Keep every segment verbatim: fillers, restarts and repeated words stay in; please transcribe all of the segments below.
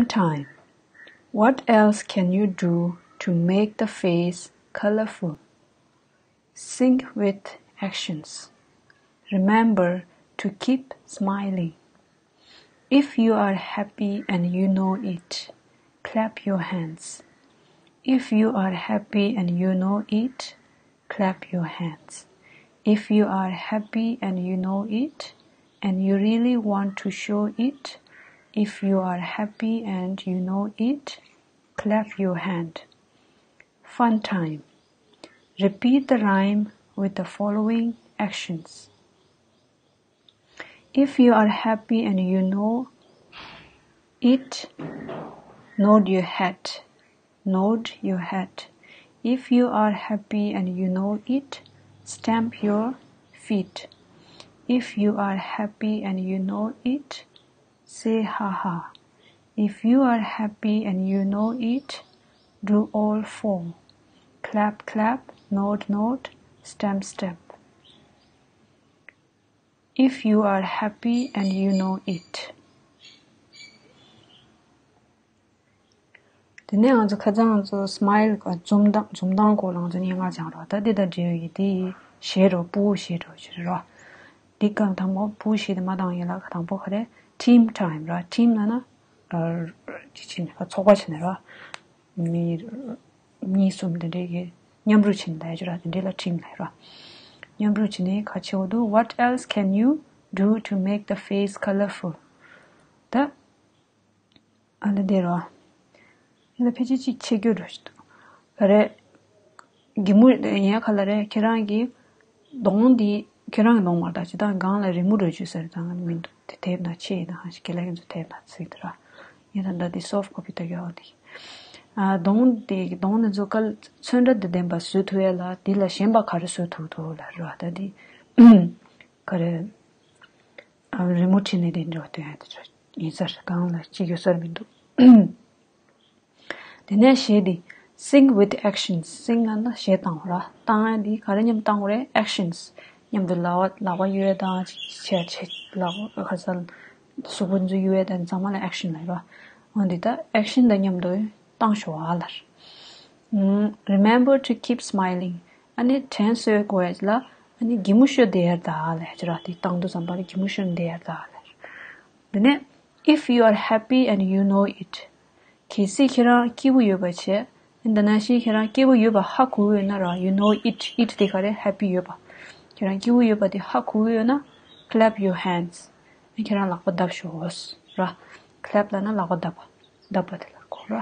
Time. What else can you do to make the face colorful? Sing with actions. Remember to keep smiling. If you are happy and you know it, clap your hands. If you are happy and you know it, clap your hands. If you are happy and you know it, and you really want to show it, if you are happy and you know it, clap your hand. Fun time. Repeat the rhyme with the following actions. If you are happy and you know it, nod your head. Nod your head. If you are happy and you know it, stamp your feet. If you are happy and you know it, say ha ha. If you are happy and you know it, do all four. Clap, clap, nod, nod, stamp, stamp. If you are happy and you know it. དེ་ནས་ང་ཚོ་ཁ་སང་ང་ཚོ་སྨའིལ་གི་འཛུམ་མདངས་འཛུམ་མདངས་སྐོར་ལ་ང་ཚོ་སྙན་ངག་སྦྱངས་རོགས། ད་འདི་དང་འབྲེལ་ཡོད་ཀྱི་འདི་བཞེས་རོགས། སྤུ་གུ་བཞེས་རོགས་བྱེད་རོགས། འདི་གང་དང་པོ་སྤུ་གུ་བཞེས་དེ་མ་བཏང་ཡིན་ལ། ག་དང་པོ་ག་རེ། ཊིམ་ཊའིམ་ར། ཊིམ་ལབ་ན་ཨ་ཅི་བྱེད་ནས་ཚོགས་པ་བྱེད་ནས་ར། མི་གཉིས་གསུམ་དེ་འདྲས་ཀྱི་མཉམ་རུབ་བྱེད་ནས་ལབ་ཡ་ཅིག་ར། དེ་འདྲས་ལ་ཊིམ་ལབ་ར། མཉམ་རུབ་བྱེད་ནས་ག་བྱེད་དགོས་འདུག What else can you do to make the face colorful? ད་ཨ་ལ་དེ་རོ། ཡིན་ལ་ཕལ་ཆེར་གཅིག་ཆེ་རྒྱུ་རོ་ཞིག་འདུག་ག་རེ། གི་མུ་ཡན་ག་ལ་རེ། ཁྱེད་རང་གི་གདོང་འདི་ཁྱེད་རང་གི་གདོང་མ་རེད། ད་ཅི་ད་སྒང་ལ་རི་མོ་འདྲ་བཅོས་ས་རེད། ད་ང་མི་འདུག་དེ་དེབ་ན་ཆེ་ཡིན་ན་ཧ་ཞིག་གི་ལ་ཡིན་ཚོ་དེབ་ན་ཚིག་དེ་ར། ཡིན་ད་ད་འདི་སོབ་ཀོ་པི་ད་ཡོད་འདི། ཨ་གདོང་འདི་གདོང་འདི་ཚོ་ག་ཚོན་ཁྲ་འདི་ལྡན་པ་བཟོ་ཐུབ་ཡ་ལ་འདི་ལ་གཞན་པ་ག་རེ་བཟོ་ཐུབ་འདུག་ལ་ར། ད་འདི་ག་རེ། ཨ་རི་མོ་བྲིས་ནས་དེ་འདྲ་བ་སྟོན་ཡ་དེ་ཚོ་ཡིན་ས་རེད། སྒང་ལ་གཅིག་ཡོད་ས་རེད་མི་འདུག་དེ་ནས་གཞས་འདི། Sing with actions. Sing ལབ་ན་གཞས་བཏང་བ་ར། བཏང་ཡ་འདི་ག་རེ་མཉམ་བཏང་བ་རེད། Actions. མཉམ་དུ་ལག་པ་ལག་པ་གཡུག་ཡ་དང་ཅིག་བྱས་བྱས་ལག་པ་ག་ས་གཟུགས་པོ་འཛུལ་གཡུག་ཡ་དང་ཚང་མ་ལ་action ལབ་ར། འོ་འདི་ད་action དང་མཉམ་དུ་བཏང་ཤོག་ཨ་ལར། ཨུམ། Remember to keep smiling. ཨ་ནི་དྲན་གསོ་དགོས་ཡ་ལ་ཨ་ནི་གད་མོ་ཤོར་བསྡད་ཡ་ད་ལབ་ཡ་ཅིག་ར། དེ་བཏང་དུས་ཙམ་པ་ལ་གད་མོ་ཤོར་བསྡད་ཡ་ད་ལབ་ཡ། དེ་ནས། If you are happy and you know it. གལ་སྲིད་ཁྱེད་རང་སྐྱིད་པོ་ཡོད་པ་བྱས། འདི་ནང་བཞིན་ཁྱེད་རང་སྐྱིད་པོ་ཡོད་པ་ཧ་གོ་གི་ཡོད་ན་ར། You know it. It དེ་ག་རེ། Happy ཡོད་པ། ཁྱེད་རང་སྐྱིད་པོ་ཡོད་པ་དེ་ཧ་གོ་གི་ཡོད་ན། Clap your hands. ཁྱེད་རང་ལག་པ་བརྡབ་ཤོག་ར། Clap ལབ་ན་ལག་པ་བརྡབ་པ། བརྡབ་པ་དེ་ལ་གོ་ར།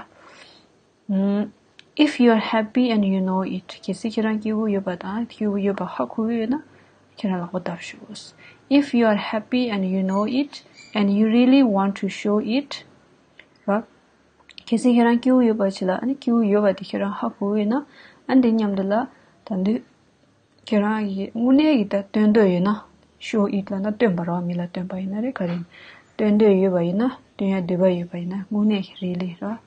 ཨུམ། If you are happy and you know it. གལ་སྲིད་ཁྱེད་རང་སྐྱིད་པོ་ཡོད་པ་དང་སྐྱིད་པོ་ཡོད་པ་ཧ་གོ་གི་ཡོད་ན། ཁྱེད་རང་ལག་པ་བརྡབ་ཤོག If you are happy and you know it, and you really want to show it, ར། གལ་སྲིད་ཁྱེད་རང་སྐྱིད་པོ་ཡོད་པ་ཅིག་ལ་ཨ་ནི་སྐྱིད་པོ་ཡོད་པ་དེ་ཁྱེད་རང་ཧ་གོ་གི་ཡོད་ན། ཨ་ནི་དེ་མཉམ་དུ་ལ་ད་འདི་ཁྱེད་རང་གི་དངོས་གནས་ཀྱི་ད་སྟོན་འདོད་ཡོད་ན། Show it ལབ་ན་སྟོན་པ་ར། མི་ལ་སྟོན་པ་ཡིན་ན་རེད། ག་རེ་ཡིན། སྟོན་འདོད་ཡོད་པ་ཡིན་ན། སྟོན་ཡ་འདོད་པ་ཡོད་པ་ཡིན་ན། དངོས་གནས་ཀྱི་really ར།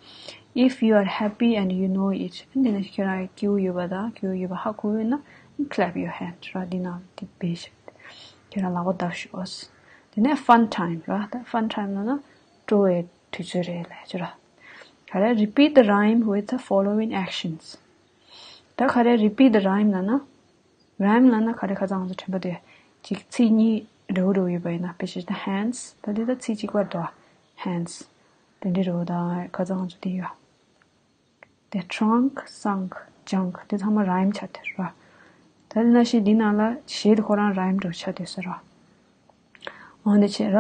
If you are happy and you know it. ཨ་ནི་ཁྱེད་རང་སྐྱིད་པོ་ཡོད་པ་དང་སྐྱིད་པོ་ཡོད་པ་ཧ་གོ་གི་ཡོད་ན། Clap your hand ར། འདི་ནང་དེ་བེད་ཤ། ཁྱེད་རང་ལག་པ་བརྡབ་ཤོག་དེ་ནས་fun time ར། ད་fun time ལབ་ན་སྤྲོ་བའི་དུས་ཚོད་རེད་ལབ་ཅིག་ར། ག་རེ། Repeat the rhyme with the following actions. ད་ག་རེ། Repeat the rhyme ལབ་ན། Rhyme ལབ་ན་ག་རེ། ཁ་སང་ང་ཚོ་དྲན་པ་དེ་གཅིག་ཚིག་གཉིས་འདྲ་བོ་འདྲ་བོ་ཡོད་པ་ཡིན་ན། དཔེ་བཞག་ན་hands ད་འདི་ད་ཚིག་གཅིག་པ་འདུག hands དེ་འདྲ་འདྲ་བོ་དང་ཁ་སང་ང་ཚོ་དེ་ཡོད། དེ་trunk, sunk, junk དེ་ཚང་མ་rhyme ཆགས་བསྡད་ར། ད་དེ་ནང་བཞིན་འདི་ནང་ལ་གཞས་དེ་ཁོ་རང་rhyme འདྲ་བོ་ཆགས་བསྡད་ས་ར། འོ་འདི་བྱས་ར།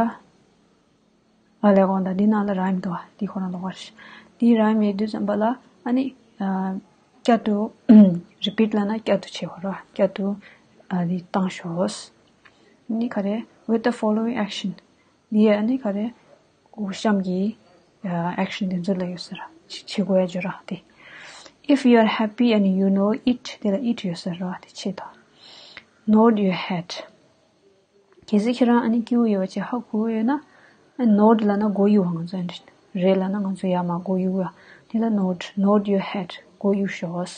ཨ་ལས་དགོངས་དག་འདི་ནང་ལ་rhyme འདུག་བ། འདི་ཁོ་རང་ལོགས་ཀར། འདི་rhyme ཡོད་དུས་ཙམ་པ་ལ་ཨ་ནི་ཨ་བསྐྱར་དུ་repeat ལབ་ན་བསྐྱར་དུ་བྱེད་དགོས་ར། བསྐྱར་དུ་ཨ་འདི་བཏང་ཤོག་འདི་ག་རེ། With the following action. འདི་ཨ་ནི་ག་རེ། འུ་གཤམ་གྱི་ཨ་action འདི་ཚོ་ལ་ཡོད་ས་ར། བྱེད་དགོས་ཡ་ཅིག་ར་དེ། If you are happy and you know it དེ་ལ་it ཡོད་ས་ར། དེ་བྱེད་དང་། Nod your head. གལ་སྲིད་ཁྱེད་རང་ཨ་ནི་སྐྱིད་པོ་ཡོད་པ་ཅིག་ཧ་གོ་གི་ཡོད་ན། ཨ་nod ལབ་ན་མགོ་གཡུག་པ། ང་ཚོ་ཨ་ནི་རེད་ལབ་ན་ང་ཚོ་ཡར་མར་མགོ་གཡུག་ཡ། དེ་ལ་nod, nod your head མགོ་གཡུག་ཤོག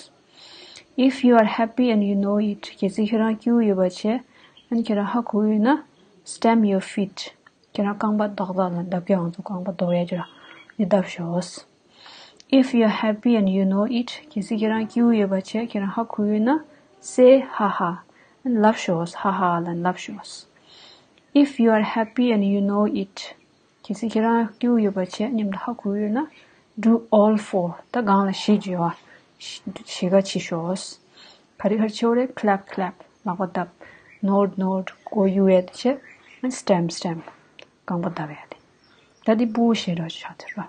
If you are happy and you know it གལ་སྲིད་ཁྱེད་རང་སྐྱིད་པོ་ཡོད་པ་བྱས། ཨ་ནི་ཁྱེད་རང་ཧ་གོ་གི་ཡོད་ན། Stamp your feet. ཁྱེད་རང་རྐང་པ་རྡོག་རྡོག་ལ་རྡབ་ཀྱི། ང་ཚོ་རྐང་པ་རྡོག་ཡ་ཅིག་ར། འདི་ལབ་ཤོག If you are happy and you know it, གལ་སྲིད་ཁྱེད་རང་སྐྱིད་པོ་ཡོད་པ་བྱས་ཁྱེད་རང་ཧ་གོ་ཡོད་ན། Say ha ha. ལབ་ཤོག་ཧ་ཧ་ལབ་ཤོག If you are happy and you know it, གལ་སྲིད་ཁྱེད་རང་སྐྱིད་པོ་ཡོད་པ་བྱས་སྙམ་དུ་ཧ་གོ་ཡོད་ན། Do all four. ད་སྒང་ལ་བཞི་བརྗོད་པ། བཞི་ཀ་བྱེད་ཤོག་ག་རེ་ག་རེ་བྱེད་དགོས་རེད། Clap, clap. ལག་པ་བརྡབ། Nod, nod. མགོ་གཡུག་ཡས་བྱས། Stamp, stamp. རྐང་པ་བརྡབ་ཡས་དེ། ད་འདི་ཕྲུ་གུ་ཞེ་དྲག་ཆགས་ཐུབ་ར།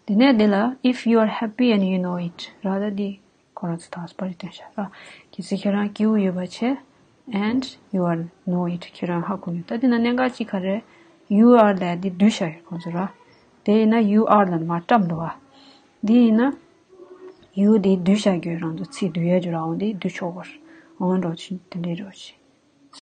དེ་ནས་འདི་ལ། If you are happy and you know it. ར་ད་འདི་ཁོ་རང་ཚོ་དག་པར་སྟོན་ཤག་ར། གལ་སྲིད་ཁྱེད་རང་སྐྱིད་པོ་ཡོད་པ་བྱས། And you are know it. ཁྱེད་རང་ཧ་གོ་ཡོད། ད་འདི་ན་གནད་འགག་ཅིག་ག་རེ། You are ལབ་འདི་བསྡུས་བཞག་ཡོད་ཁོང་ཚོ་ར། དེ་ཡིན་ན་you are ལབ་མར་བཀྲམ་འདུག་བ། འདི་ཡིན་ན། You འདི་བསྡུས་བཞག་རྒྱུ་རང་ཚོ་ཚིག་བསྡུ་ཡས་རྒྱུ་ར་འོང་འདི་བསྡུ་ཆོག་གོ། འོང་འགྲོ་ཆེ་དེ་འདྲའི་འགྲོ་ཆེ།